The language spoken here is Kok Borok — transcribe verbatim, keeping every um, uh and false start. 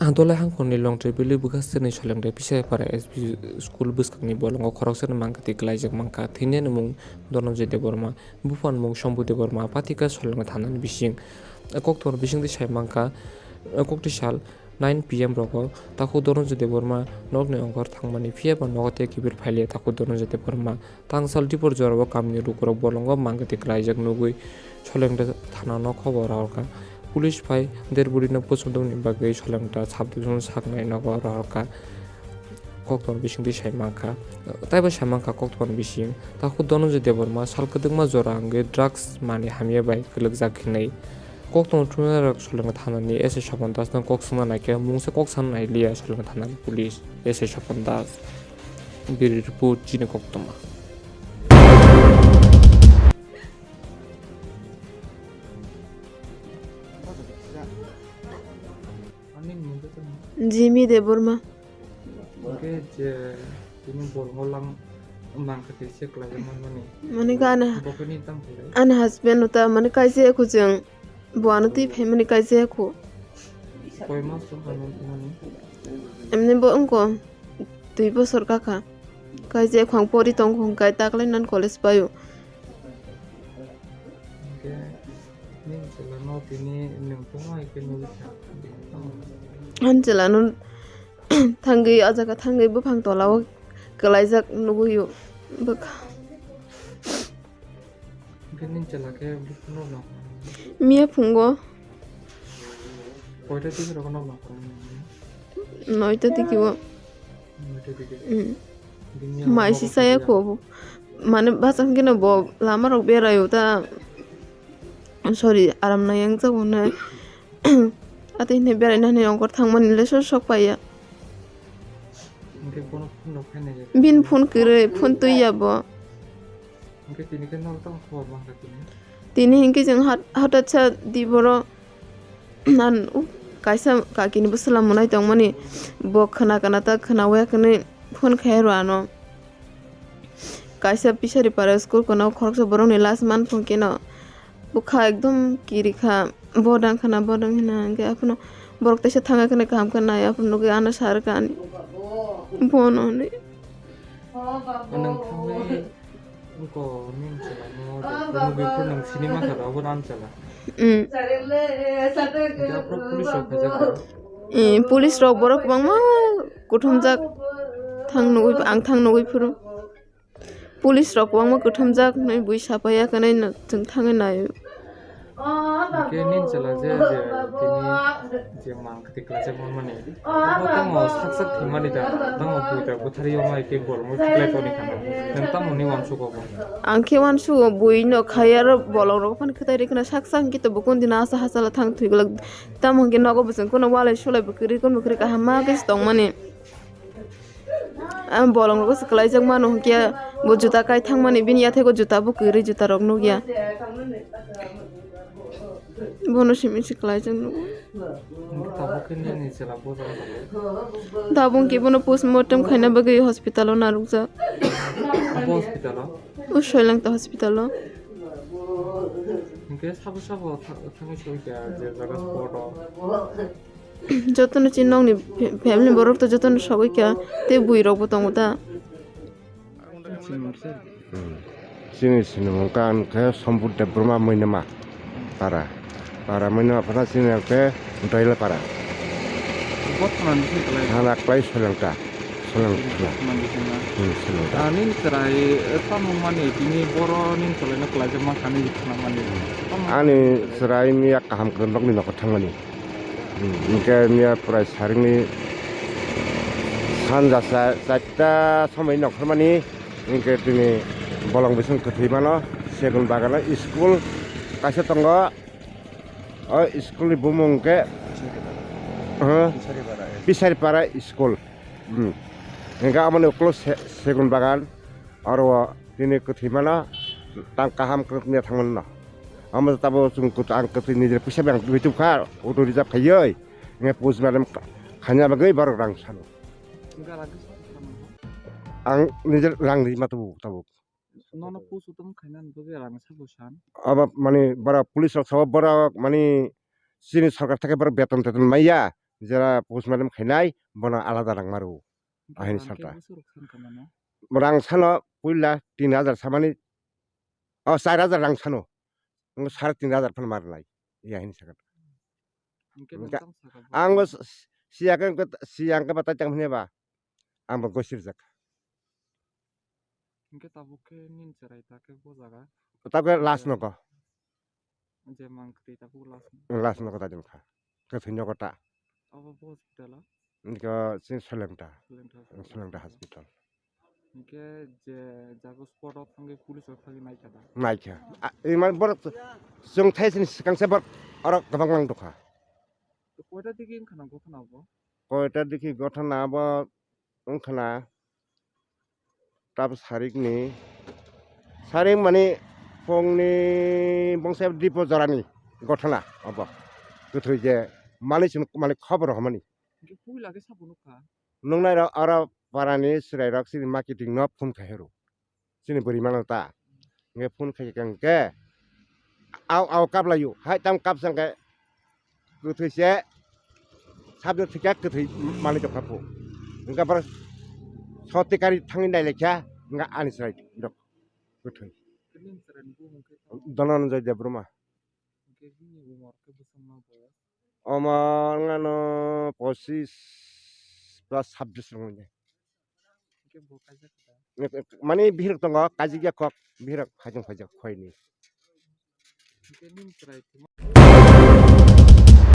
Adolai hangkhorni Longtri Valley bwkha sirni Solengrai Pisaripara S P school bwskangni bolongo khoroksani mangkati kwlaijak mankha. Thwinani mung Dhananjay Debbarma, buphani mung Shambhu Debbarma, pathika Solengrai thanani bising. Koktwmani bisingtwi sai mankha, kokti sal nine P M rogo takhuk Dhananjay Debbarma nokni ongkhor thangmani, phiya ba nogo tei kibir phailiya takhuk Dhananjay Debbarma. Tangsal dipor jorao kamni lukurok bolongo mangkati kwlaijak nugwi Solengrai thanano khobor rohorkha. Police phai dead body no postmortem ni bagwi Solengrai sub division saknai nogo rohorkha. Koktwma bisingtwi sai mankha. Taibo sai mankha koktwma bising. Takhuk Dhananjay Debbarma sal kwdwkma jora wngwi drugs manwi hamya bai kwlwkjak hinwi. Koktwma thumnairok Solengrai thanani S I Swapan Das no kok swngna naikhe mungsa kok sana nailiya Solengrai thanani police S I Swapan Das. Bureau report chini koktwma. Jimmy Debbarma. Oke, je tini bolongo lang mangkha tei se kwlai mani. Mani ka ana Bokoni tam khlai. Ana husband uta mani kaisa ekho jeng bo ano twi phaimani kaisa ekho. Koi mas to phaimani. Emni bo wngko dui bosor kakha. Kaisa ekho ang pori tongkho hwnkhe taklai nan college paio. Hwnkhe nini chwla no tini nwng tongma hai khe nugwi kha. Ani chwla no thangwi o jaga thangwi buphang tola o kwlaijak nugwi o bwkha. Hwnkhe nini chwla khe buphang no no. Miya phungo. Koita tini rok no no. Noita tiki o. Noita tiki. Mm. Bini Mai no si saya kho. Mane bachang khe no bo lama rok berai o ta. Sorry, aram nai yang jago nai. Ate hinwi berai nani ongkor thangmani le sok sok paiya. Hwnkhe bono phone rok khainai. Bin phone kwrwi, phone twiya bo. Hwnkhe tini khe nono tamo khobor mankha tini? Tini hinkhe chwng hat-, hatatsa di boro. Nan, uh, kaisa kakini bwswla mwnai tongmani. Bo khwna kana ta khwna waya kwnwi phone khai rw ano. Kaisa Pisaripara school kono khoroksa borokni last man phung keno bwkha ekdom kiri kha, bodang khana bodang hina hwnkhe aphano borok teisa thangwi khwna kaham khe nai aphano nugwi ano sar kha ani bono hinwi. Nwng thangwi wngko nini chwla no nugwi phuru nwng sini mankha da obo ani chwla. Mm. Hwnkhe aphuru police rok khaijak da. Eh, police rok borok kwbangma kuthumjak thang nugwi, ang thang nugwi phuru. Police rok kwbangma kuthumjak hinwi bui sapaiya, hwnwi no chwng thangwi naio. Hwnkhe nini chwla je, je tini je mang kwtwi kwlaijak manmani, abo tamo sak sak thwimani da, tamo bui da bwtharwi yomai tei bolongno khiklai toni khana. Nwng tamoni uansugo bo? Ang khe uansugo, bui no khai aro bolong rok phano kwtai rikna sak sak hwnkhe to bo kundina asa hachalo thang thwi glak. Tamo hwnkhe nogo bwswng kheno walai sulai bo kwrwi, kun bo kwrwi kaham ma khe se tongmani. Ang bolong rok se kwlaijak mano hwnkhe bo juta kai thangmani, bini yathego juta bo kwrwi, juta rok nukya. Bono simi se kwlaijak nugo. Hwnkhe tabuk khe nini chwla bujak. Tabuk khe bono postmortem khaina bagwi hospital o narwkjak. Abo hospital o? O Soilangta hospital o. Hwnkhe sabo sabo tha-, thangwi soi kha je jaga spot o. Jotono chini nokni fa-, family borok to jotono sogwi kha, tei bui rok bo tongo ta. Hmm. Chini sinimung kha ang khe Sombut Debbarma Moinama para. Para Moinama para chini ang khe Doila para. Bo thana ni sini kwlai. Thana kwlai Soilangta. Soilangta. Bo thana ni sini na. Hmm, Soilangta. Ah, nini chwrai, eh, tamo mani tini boro nini chwrai no kwlai ma kha nini thana mani. Tamo ani chwrai ni yak kaham kwrwng nokni nokho thangmani. Hmm, hwnkhe miya prai saringni sanja cha-, charta somoi nongkhormani, hwnkhe tini bolong bising kwthwi mano, segun bagano school kaisa tongo, o school ni bumung hwnkhe, huh? Pisaripara school. Hmm. Hwnkhe aboni ukuluk se-, segun bagan, oro o tini kwthwi mano, tang kaham kwrwngya thangmano. Amo tabuk chwng kwt-, ang kwtwi nijera puisa bai ang tubui tubkha, auto reserve khaiwi, hwnkhe postmortem khaina bagwi borok rang sano. Ang nijera rang rima tubu tabuk. Nono postmortem khaina bagwi rang sabo san? Abo mani borok police rok sabo borok mani chini sarkar thake borok beton teton maiya, jera postmortem khainai, bono alada rang maro. Ahini santa. Rang sano puila tin hajar samani, o, char hajar rang sano. Ngo sare tin hajar phan marnai. Iya hini sakha. Ang bo s-, s-, siya khe, siya khe batai tang hini ba. Ang bo gosir jak. Hingke tabuk khe nin cherai ta khe bo jaga. Tabuk khe last nogo. Je mang kwtwi tabuk last. Last nogo ta jin kha. Khe thwi nogo ta. Abo bo hospital o? Hingke chini Solengta. Solengta hospital. Solengta hospital. Hingke je jaga spot o thangwi police rok thangwi naikha da? Naikha. A, iman borok chwng thai sini swkang se borok oro kwbang mang dukha. To koita digi wngkha na gothana bo? Koita digi gothana bo wngkha na tab sarikni, sarik mani phungni bongsa dipo jorani gothana obo. Kwthwi je mani chwng mani khobor hamani. Hingke puila khe sabo nukha. Nungnai rok oro parani chwrai rok chini marketing no phone khai horo. Chini bwrwi mano ta. Hingke phone khai khe hingke au au kap laio. Hai tam kap sangke kwthwi se sabdo thikya kwthwi manwi tongkha phu. Hingke borok soti kari thangwi nai laikha hingke ani chwrai rok kwthwi. Kini chwrai ni bumung khe tamo? Dhananjay Debbarma. Hingke bini umor khe bwswk ma boyos? Omo wngano pochis plus sabjis wngmani. Hingke bo kaijak da? Mani bihirok tongo, kaijak ya kok, bihirok haijong phaijak khoini. Hingke nini chwrai tongma?